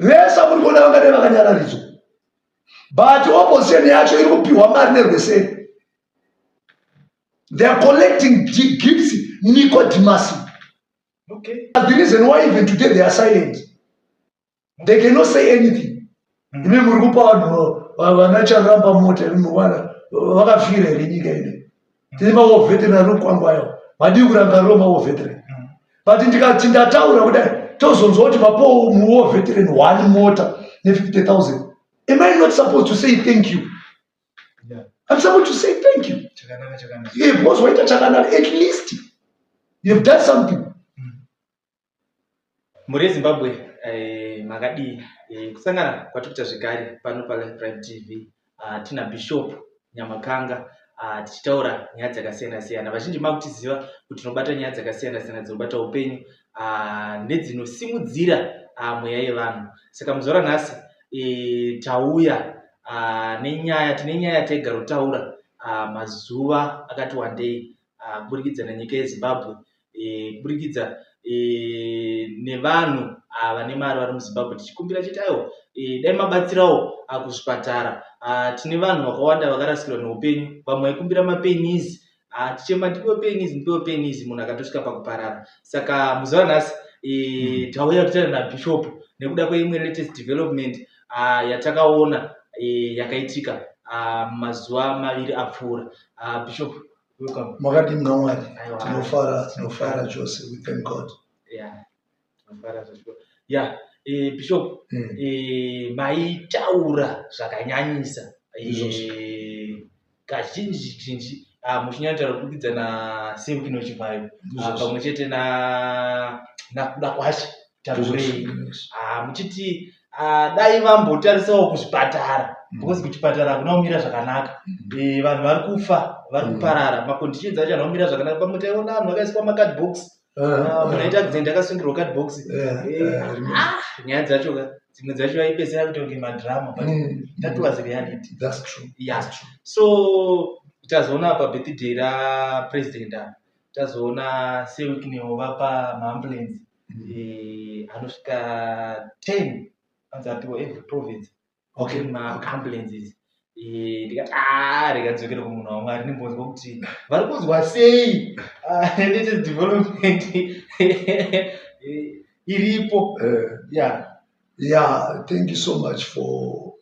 Vese muri kuona vangadai vakanyararidzwa, but opposition yacho iri kupiwa mari nerweseri. They are collecting gifts Nicodemus. That's the reason why even today they are silent. They cannot say anything. Imi muri kupa vanhu vana Charamba mota, imi vana vakafira here nyika ino? Tine mawar veteran ari kukwangwayo, madii kurangariro mawar veteran? But ndikati ndataura kudai, tozonzwa kuti mapowo muwar veteran one mota ne50,000. Am I not supposed to say thank you? I'm supposed to say thank you. Chakanaka, chakanaka. Yeah, because waita chakanaka, at least you've done something. Mhuri yeZimbabwe, makadii? Kusangana kwatikuita zvekare pano paLife Prime TV. Tina Bishop Nyamakanga, tichitaura nyaya dzakasiyana siyana. Vazhinji makutiziva kuti tinobata nyaya dzakasiyana siyana dzinobata upenyu nedzinosimudzira mweya yevanhu. Saka muzuva ranhasi tauya nenyaya, tine nyaya yataigarotaura mazuva akati wandei, kuburikidza nenyika yeZimbabwe, kuburikidza nevanhu vane mari vari muZimbabwe, tichikumbira chiti aiwa, dai mabatsirawo kuzvipatara. Tine vanhu vakawanda vakarasikirwa neupenyu, vamwe vaikumbira mapennies, tichema, "Ndipiwe pennies, ndipiwe pennies," munhu akatosvika pakuparara. Saka muzuva ranhasi tauya kutaura nabishop nekuda kweimwe latest development yatakaona yakaitika mazuva 2 apfuura. Bishop, welcome. Makadini naMwari? Aiwa. Tinofara, tinofara chose. We thank God. Yeah, tinofara zvachikoro. Yeah, Bishop, maitaura zvakanyanyisa kazhinji zhinji, muchinyanya kubudikidza naSir Chivayo, pamwe chete naKudakwashe Tagwirei, muchiti dai vambotarisawo kuzvipatara, because kuchipatara hakuna kumira zvakanaka. Vanhu vari kufa, vari kuparara, maconditions acho haana kumira zvakanaka. Pamwe taiona vanhu vakaiswa macardbox, munhu aita accident akasungirwa cardbox. Nyaya dzacho ka, dzimwe dzacho vaipedzisira kuita kunge madrama, but that was reality. That's true. Yeah, so tazoona pabirthday rapresident apa, tazoona Sir Wicknell vapa maambulance anosvika 10, anzi apiwa every province maambulances. Ndikati a rega ndidzokere kumunhu waMwari, ndimbonzwa kuti vari kunzwa sei latest development iripo. Yeah. Yeah, thank you so much for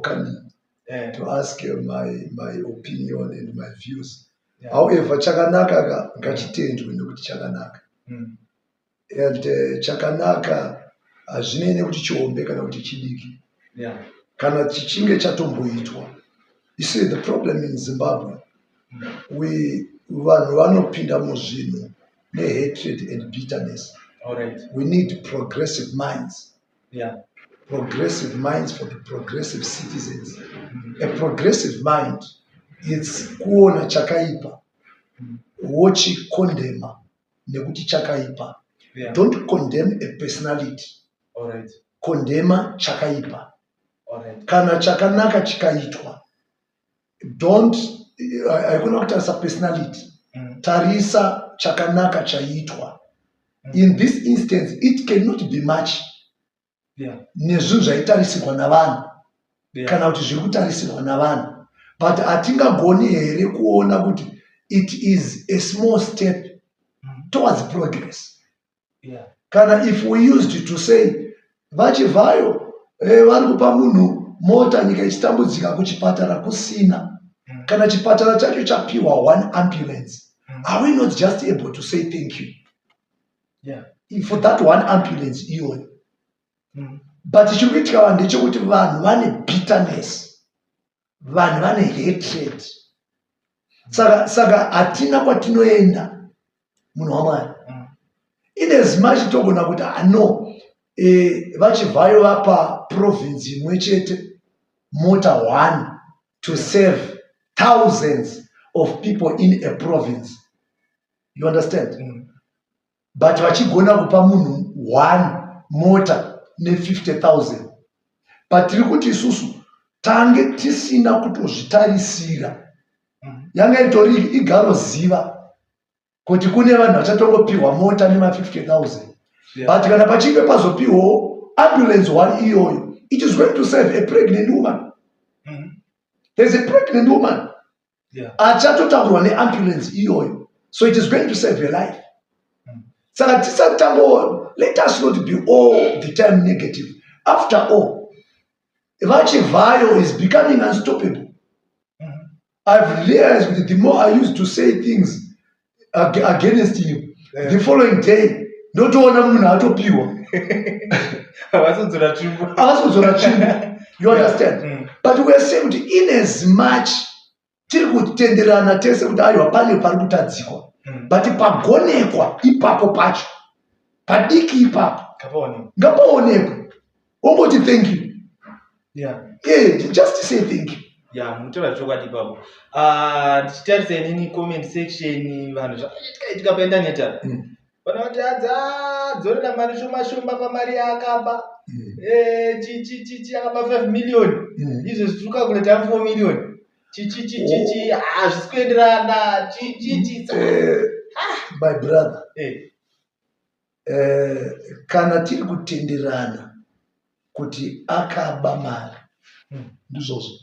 coming to ask my opinion and my views. However, chakanaka ka ngachitendwe nekuti chakanaka. And chakanaka hazvinei nekuti chihombe kana kuti chidiki. Kana chichinge chatomboitwa. You see, the problem in Zimbabwe, we vanhu vanopinda muzvinhu nehatred and bitterness. All right. We need progressive minds. Progressive minds for the progressive citizens. A progressive mind, it's kuona chakaipa wochikondema nekuti chakaipa. Don't condemn a personality. All right. Kondema chakaipa. All right. Kana chakanaka chikaitwa, don't, haikona kutarisa personality. Tarisa chakanaka chaitwa. In this instance, it cannot be much nezvinhu zvaitarisirwa navanhu kana kuti zviri kutarisirwa navanhu, but hatingagoni here kuona kuti it is a small step towards progress? Kana if we used to say vaChivhayo vari kupa munhu mota, nyika ichitambudzika, kuchipatara kusina, kana chipatara chacho chapiwa one ambulance, are we not just able to say thank you for that one ambulance iyoyo? But chiri kuitika vanhu ndechekuti vanhu vane bitterness, vanhu vane hatred, saka hatina kwatinoenda, munhu waMwari. In as much togona kuti ano vaChivhayo vapa province imwe chete mota one to save thousands of people in a province, you understand? But vachigona kupa munhu one mota ne50,000, but tiri kuti isusu tange tisina kutozvitarisira. Yanga itori igaroziva kuti kune vanhu vachatongopiwa mota nema50,000, but kana pachinge pazopiwawo Ambulance one iyoyo, it is going to save a pregnant woman. There's a pregnant woman achatotakurwa neambulance iyoyo, so it is going to save her life. Saka tisatango, let us not be all the time negative. After all, VaChivhayo is becoming unstoppable. I've realized that the more I used to say things against him, the following day ndotoona munhu atopiwa. Havasi tsvimbo. Havasi kudzora tsvimbo, you understand? But we are saying kuti in as much tiri kutenderana tese kuti aiwa, pane pari kutadzikwa, but pagonekwa ipapo pacho padiki ipapo, Kapaonekwa. Ngapaonekwe, ongoti thank you. Yeah, just say thank you. Ya, mutaura chokwadi ipapo. Ah, ndichitarisa inini comment section, vanhu zvakaitika itika paindaneti apa, vanoti adza dzorera mari shoma shoma pamari yaakaba. Chichichichi akaba 5 million, izvezvi tiri kucalculata 4 million, chichichichichi, hazvisi kuenderana, chichichi. My brother, kana tiri kutenderana kuti akaba mari, ndizvozvo.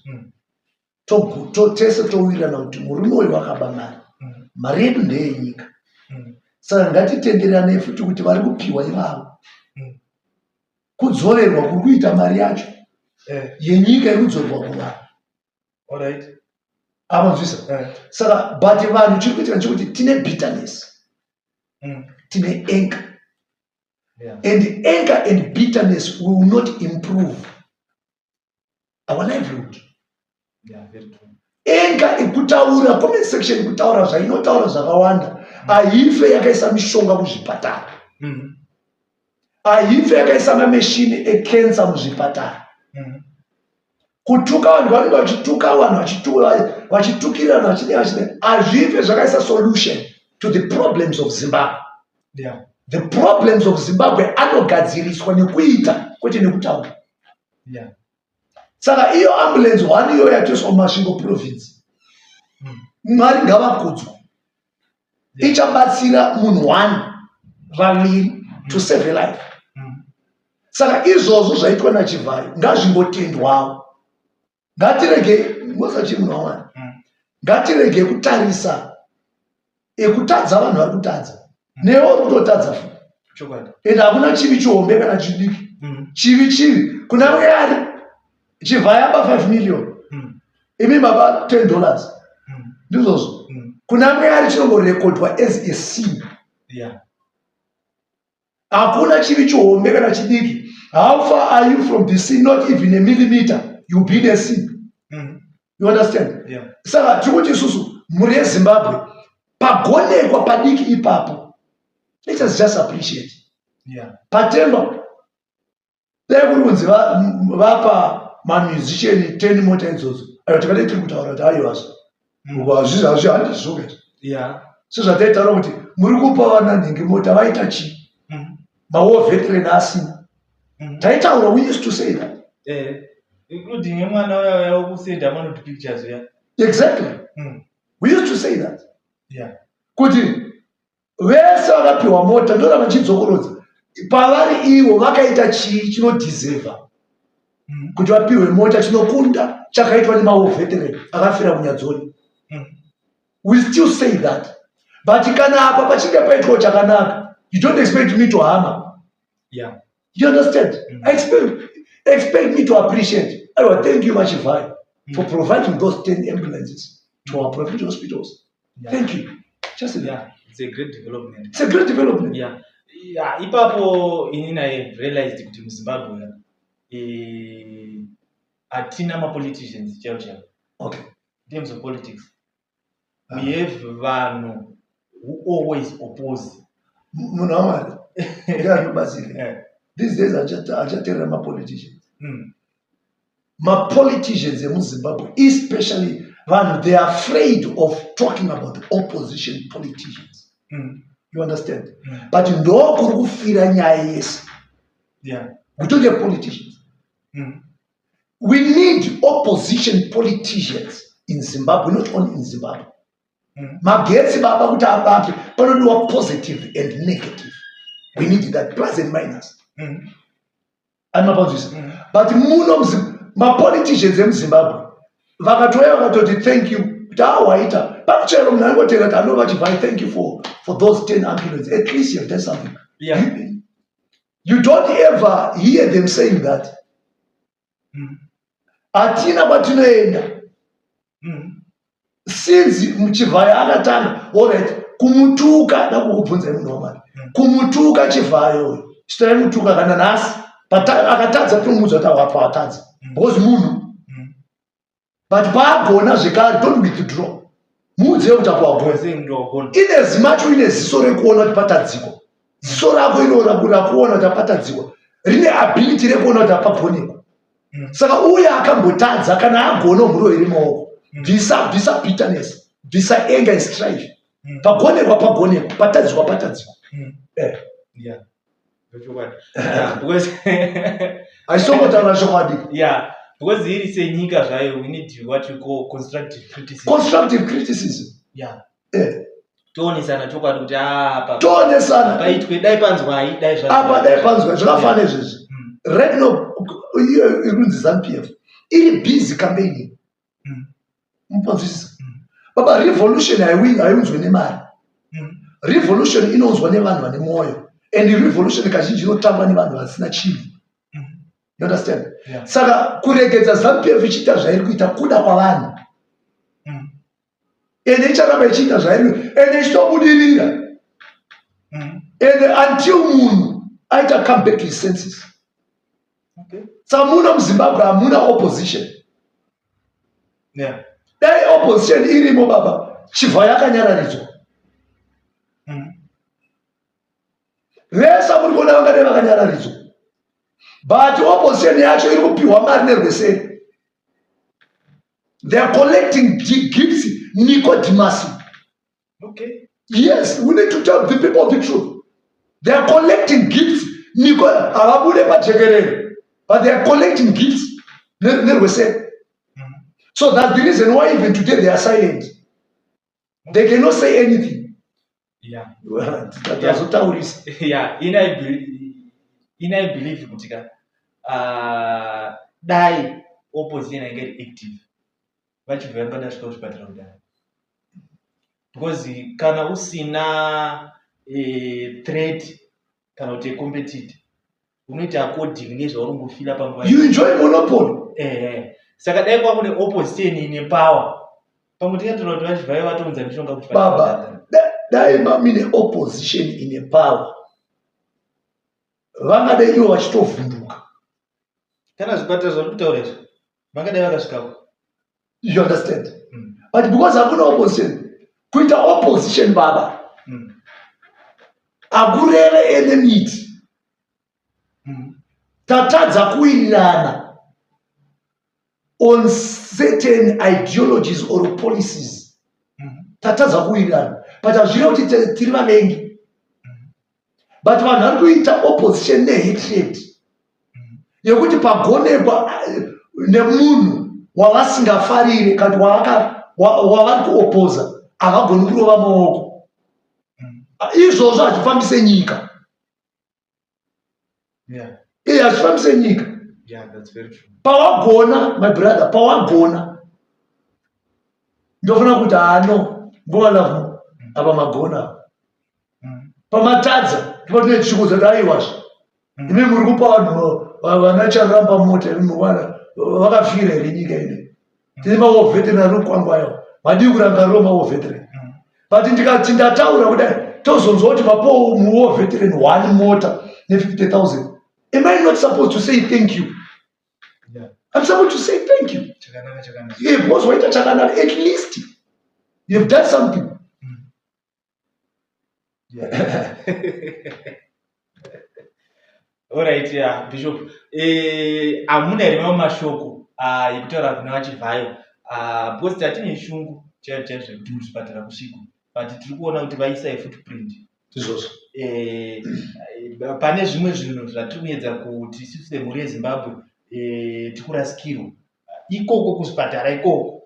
Tese towirirana kuti murume uyu akaba mari. Mari yedu ndeyenyika. Saka ngatitenderanei futi kuti vari kupiwa ivavo, kudzorerwa kuri kuita mari yacho yenyika iri kudzorerwa kuvanhu. Amanzwisa? Saka but vanhu, chiri kuitika ndechekuti tine bitterness, tine anger, and anger and bitterness will not improve our livelihood. Yeah, very true. Anger ikutaura, comment section kutaura zvainotaura zvakawanda, haife yakaisa mishonga kuzvipatara, haife yakaisa mameshini ecancer muzvipatara. Kutuka, vanhu vanenge vachituka vanhu, vachitukirana, vachidai, vachidai, hazvife zvakaisa solution to the problems of Zimbabwe. The problems of Zimbabwe anogadziriswa nekuita, kwete nekutaura. Saka iyo ambulance one iyo yatoiswa muMasvingo Province, Mwari ngavakudzwe, ichabatsira munhu one, vaviri, to save a life. Saka izvozvo zvaitwa naChivhayo ngazvingotendwawo. Ngatirege mosachi, munhu waMwari, ngatirege kutarisa ekutadza. Vanhu vari kutadza, newe uri kutotadza futi. Ende hakuna chivi chihombe kana chidiki. Chivi chivi kuna Mwari. Chivhayo aba 5 million, imi maba $10, ndizvozvo. Kuna Mwari chinongorekodwa as a sin. Hakuna chivi chihombe kana chidiki. How far are you from the sin? Not even a millimeter, you be in a sin. You understand? Yeah. Saka tiri kuti isusu mhuri yeZimbabwe, pagonekwa padiki ipapo, let us just appreciate. Patengwa, dai kuri kunzi vapa mamusician 10 mota idzodzo, aiwa, tikadai tiri kutaura kuti aiwazvo, hazvi hazvi handizvo izvi. Sezvataitaura kuti muri kupa vana nhingi mota, vaita chii? Mawar veteran asina. Taitaura, we used to say that. Including yemwana uya uya wekusenda manude pictures uya. Exactly. We used to say that kuti vese vakapiwa mota, ndoramba chidzokorodza, pavari ivo vakaita chii chinodeserva kuti vapiwe mota chinokunda chakaitwa nemawar veteran akafira kuNyadzonya? We still say that. But kana apa pachinge paitwawo chakanaka, you don't expect me to hammer. You understand? Expect me to appreciate. Aiwa, thank you, VaChivhayo, for providing those 10 ambulances to our provincial hospitals. Thank you. Just that. Yeah, it's a great development. It's a great development. Yeah, ipapo inini I realized kuti muZimbabwe hatina mapoliticians chaivo chaivo. In terms of politics, we have vanhu who always oppose. Munhu waMwari, ndianobatsire. These days achateerera mapoliticians. Mapoliticians emuZimbabwe, especially vanhu, they are afraid of talking about the opposition politicians. You understand? But ndokuri kufira nyaya yese. We don't have politicians. We need opposition politicians in Zimbabwe, not only in Zimbabwe. Magetsi baba, kuti abake panodiwa positive and negative. We need that plus and minus. Ani mapanzwisa? But muno mapoliticians emuZimbabwe vakatouya vakatoti thank you, kuti awaita pane chero munhu anongotera kuti anova Chivhayo, thank you for those 10 ambulance, at least you have done something. You don't ever hear them saying that. Hatina kwatinoenda. Since Chivhayo akatanga, alright, kumutuka, dakukubvunzai, munhu waMwari, kumutuka Chivhayo, sitaimutuka kana nhasi akatadza, tinomuudza kuti awapa atadza, because munhu. But paagona zvekare, don't withdraw, muudzei kuti apo wagona. Ndogona. In as much uine ziso rekuona kuti patadzikwa, ziso rako iro rakuona kuti apatadzikwa rine ability rekuona kuti apagonekwa. Saka uye akambotadza, kana agona, umurovere maoko. Bvisa bitterness, bvisa anger and strife. Pagonekwa pagonekwa, patadzikwa patadzikwa. Yeah, ndochokwadi. Yeah, because Haisongotaura chokwadi. Yeah, because iri senyika zvayo, we need what we call constructive criticism. Constructive criticism. Toonesana chokwadi kuti apa Toonesana. paitwe, dai panzwai, dai zvanzwai. Apa dai panzwa zvakafanana izvezvi. Right now iyo iri kunzi ZANU PF iri busy campaigning. Mupanzwisisa? Baba, revolution haiunzwe nemari. Revolution inounzwa nevanhu vane mwoyo, and revolution kazhinji inotangwa nevanhu vasina chinhu. You understand? Yeah. Saka kuregedza ZANU PF ichiita zvairi kuita kuda kwavanhu, ende icharamba ichiita zvairi, ende ichitobudirira, ende until munhu aita come back to his senses. Saka muno muZimbabwe hamuna opposition. Dai opposition irimo, baba, Chivhayo yakanyararidzwa. Vese muri kuona vangadai vakanyararidzwa, but opposition yacho iri kupiwa mari nerweseri. They are collecting gifts nicodemus. Yes, we need to tell the people the truth. They are collecting gifts niko, havabude pajekerere, but they are collecting gifts nerweseri. So that's the reason why even today they are silent. They cannot say anything. Tazotaurisa. Yeah, in I believe kuti ka dai opposition ainge iri active, vachibva vangada svika kuzvipatara kudai, because kana usina threat kana kuti competitor, unoita according nezvauri kungofila panguva. You enjoy monopoly. Ehe, saka dai kwakune opposition ine power, pamwe tingatora kuti vachibva vatounza mishonga kuchipatara. Baba, dai mamine opposition ine power, vangadai ivo vachitovhunduka. Kana zvipatara zvari kutaura izvi, vangadai vakasvikako. You understand? But because hakuna opposition, kuita opposition, baba, hakureve enmity. Tatadza kuwirirana on certain ideologies or policies. Tatadza kuwirirana, but hazvireve kuti tiri vavengi. But vanhu vari kuita opposition nehatred yekuti pagonekwa nemunhu wavasingafarire kana kuti wavari kuopoza, havagoni kurova maoko. Izvozvo hazvifambise nyika. Iye hazvifambise nyika. Yeah, that's very true. Pawagona, my brother, pawagona, ndofanira kuti hano nguva lavhu apa magona. Pamatadza, ndipo tine tichikuudza kuti aiwazve, imi muri kupa vanhu vana charamba mota, imi vana vakafira here nyika ine? Tine mawar veteran ari kukwangwayo, madii kurangariro mawar veteran? But ndikati ndataura kudai, tozonzwa kuti mapowo muwar veteran one mota ne50 000. Am I not supposed to say thank you? Yeah. I'm supposed to say thank you. Chakanaka chakanaka. Yeah, because waita chakanaka, at least you've done something. Alright, yeah, Bishop. Hamuna here mamwe mashoko ekutaura kuna vaChivhayo? Because tatine shungu chaizvo chaizvo zvekuti muzvipatara kusvikwe, but tiri kuona kuti vaisai footprint. Izvozvo. Pane zvimwe zvinhu zvatiri kuedza kuti isusu semhuri yeZimbabwe tikurasikirwa ikoko kuzvipatara ikoko.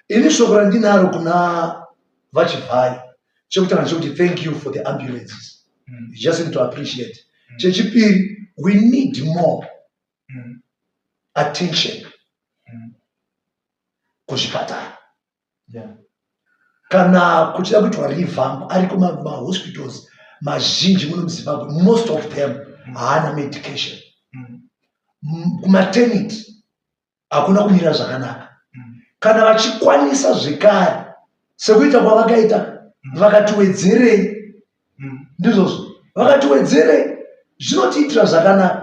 Ini shoko randinaro kuna vaChivhayo chekutanga chekuti thank you for the ambulances. You just need to appreciate. Chechipiri, We need more attention kuzvipatara. Kana kuchida kuitwa revamp, ariko mahospitals mazhinji muno muZimbabwe, most of them haana medication. Kumaternity hakuna kumira zvakanaka. Kana vachikwanisa zvekare sekuita kwavakaita, vakatiwedzerei, ndizvozvo, vakatiwedzerei, zvinotiitira zvakanaka.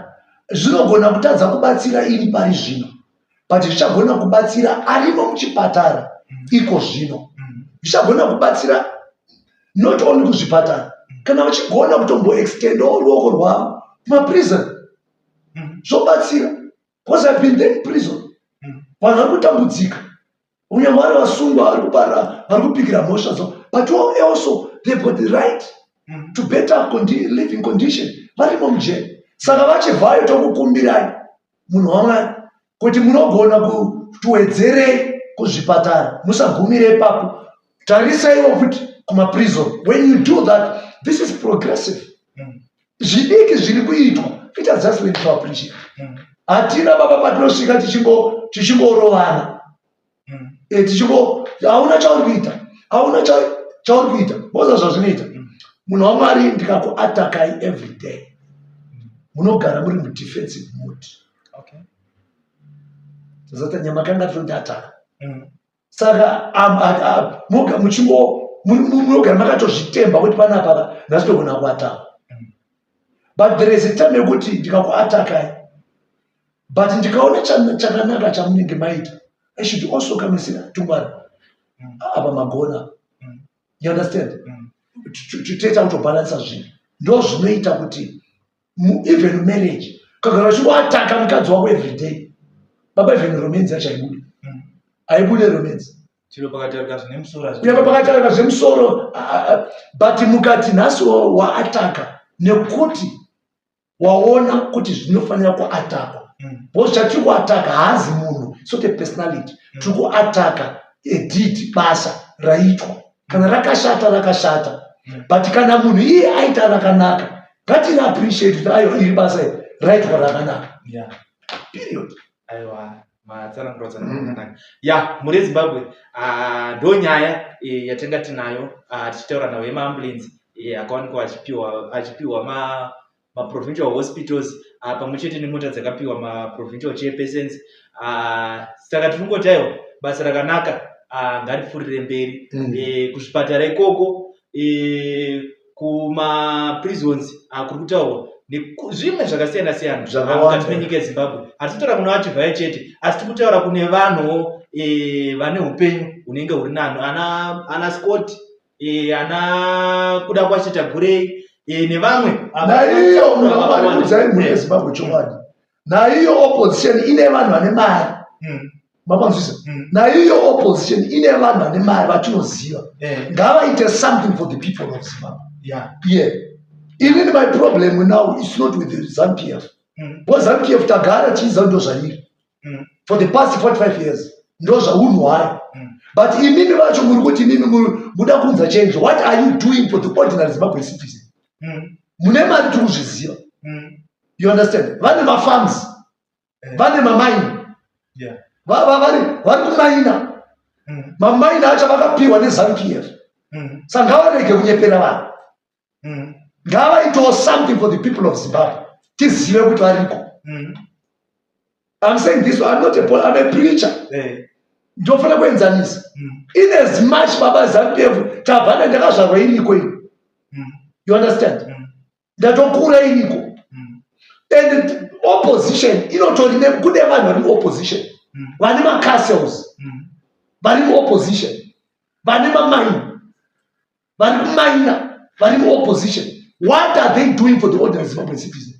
Zvinogona kutadza kubatsira ini pari zvino, but zvichagona kubatsira arimo muchipatara iko zvino. Zvichagona kubatsira not only kuzvipatara, kana vachigona kutomboextendawo ruoko rwavo kumaprison, zvobatsira, because I've been there in prison. Vanhu vari kutambudzika, kunyange vari vasungwa, vari kupara, vari kupikira mhosva dzavo, but also they've got the right to better living condition varimo mujeri. Saka vachibvayo, tokukumbirai, munhu waMwari, kuti munogona kutiwedzerei kuzvipatara, musagumire ipapo, tarisaiwo futi kumaprison. When you do that, this is progressive. Zvidiki zviri kuitwa, it has just been to appreciate. Hatina, baba, patinosvika tichingorovana. Tichingo hauna chauri kuita, hauna chauri kuita. Moza zvazvinoita, munhu waMwari, ndikakuatakai every day, munogara muri mudefensive mode. Zata nyama kanga tinondiataka. Saka muchingo munogara makatozvitemba kuti panapa nhasi togona kuataka. But there is a time yekuti ndikakuatakai, but ndikaona chakanaka chamunenge maita, I should also come and say, "Tungwari, apa magona." You understand? Toita kutobhalansa zvinhu. Ndo zvinoita kuti even marriage, kagara uchingoataka mukadzi wako every day, baba, even romance yacho haibude. Haibude romance. Chiro pakataurika zvine musoro. Kunyange pakataurika zvemusoro, but mukati nhasi waataka nekuti waona kuti zvinofanira kuatakwa, because chatiri kuataka haazi munhu, it's not a personality. Tiri kuataka a deed, basa raitwa. Kana rakashata, rakashata. But kana munhu iye aita rakanaka, ngatiriappreciate kuti aiwa, iri basa iri raitwa rakanaka. Period. Aiwa, matsanangura tsanangura. Ya, muri Zimbabwe, ndo nyaya yatanga tinayo, tichitaura nhau yemaambulensi akawanikwa achipiwa maprovincial hospitals, pamwe chete nemota dzakapiwa maprovincial chairpersons. Saka tirikungoti aiwa, basa rakanaka, ngaripfuurire mberi. Kuzvipatara ikoko, kumaprisons kuri kutaurwa, nezvimwe zvakasiyana siyana Zvakawanda. Mukati menyika yeZimbabwe. Hatisi kutaura kuna vachivhaya chete, asi tiri kutaura kune vanhuwo vane upenyu hunenge huri nani, ana Scott, ana Kuda kwaChitagurei, nevamwe. Naiyo munhu, udzai mhuri yeZimbabwe chokwadi, naiyo opposition ine vanhu vane mari. Mapanzwisa? Naiyo opposition ine vanhu vane mari vatinoziva. Ngavaite something for the people of Zimbabwe. Yeah, inini my problem now is not with the ZANU PF, because ZANU PF tagara tichiziva ndo zvairi for the past 45 years, ndo zvaunhu hwayo. But imimi vacho muri kuti imimi muda kuunza change, what are you doing for the ordinary Zimbabwe citizen? Mune mari, tiri kuzviziva. You understand? Vane mafarms, vane mamaini, vari kumaina. Mamaina acho vakapiwa neZANU PF. Saka ngavarege kunyepera vanhu. Ngavaitewo something for the people of Zimbabwe, tizive kuti variko. I'm saying this, I'm not a, I'm a preacher. Ndofanira kuenzanisa. In as much, baba, ZANU PF tabvana, ndakazvarwa iriko ini. You understand? Ndatokura iriko. And opposition inotori kune vanhu vari muopposition vane macastles, vari muopposition vane mamaini, vari kumaina, vari muopposition. What are they doing for the ordinary Zimbabwean citizen?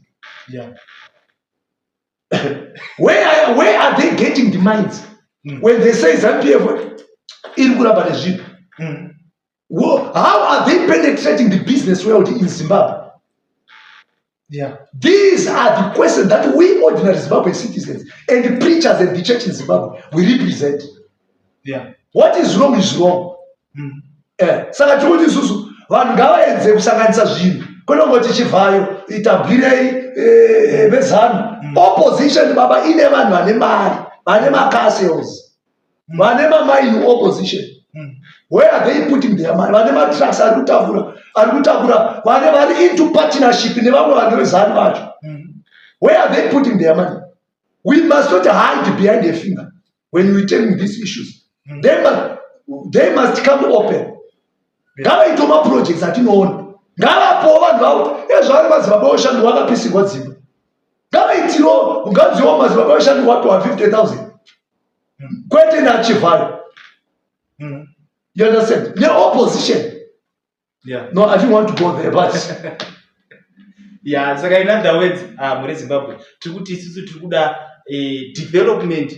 Where are they getting the mines when they say ZANU PF iri kuramba nezvinhu? How are they penetrating the business world in Zimbabwe? These are the questions that we ordinary Zimbabwean citizens and the preachers and the church in Zimbabwe, we represent. What is wrong is wrong. Saka tiri kuti isusu vanhu ngavaedze kusanganisa zvinhu, kwete kungoti Chivhayo, itabwirei. veZANU. Opposition, baba, ine vanhu vane mari, vane macastles, vane mamaini. Opposition, where are they putting their money? Vane matrucks ari kutakura, ari kutakura, vane vari into partnership nevamwe vanhu veZANU vacho. Where are they putting their money? We must not hide behind a finger when we taking these issues. They must come open. Ngavaitewo maprojects atinoona, ngavapowo vanhu vavo ezvavari madzibaba oshandirwa akapisirwa dzimba, ngavaitirewo, nganziwo madzibaba oshandirwa apiwa 50 000, kwete naChivhayo. You understand? Neopposition. No, I didn't want to go there, but Yeah, saka in other words, mhuri Zimbabwe, tiri kuti isusu tiri kuda development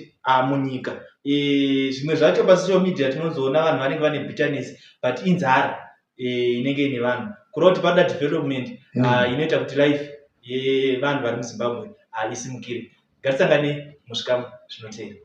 munyika. Zvimwe zvacho pasocial media tinozoona vanhu vanenge vane bitterness, but inzara inenge ine vanhu. Kureva kuti panoda development inoita kuti life yevanhu vari muZimbabwe isimukire. Ngatisangane muzvikamu zvinotevera.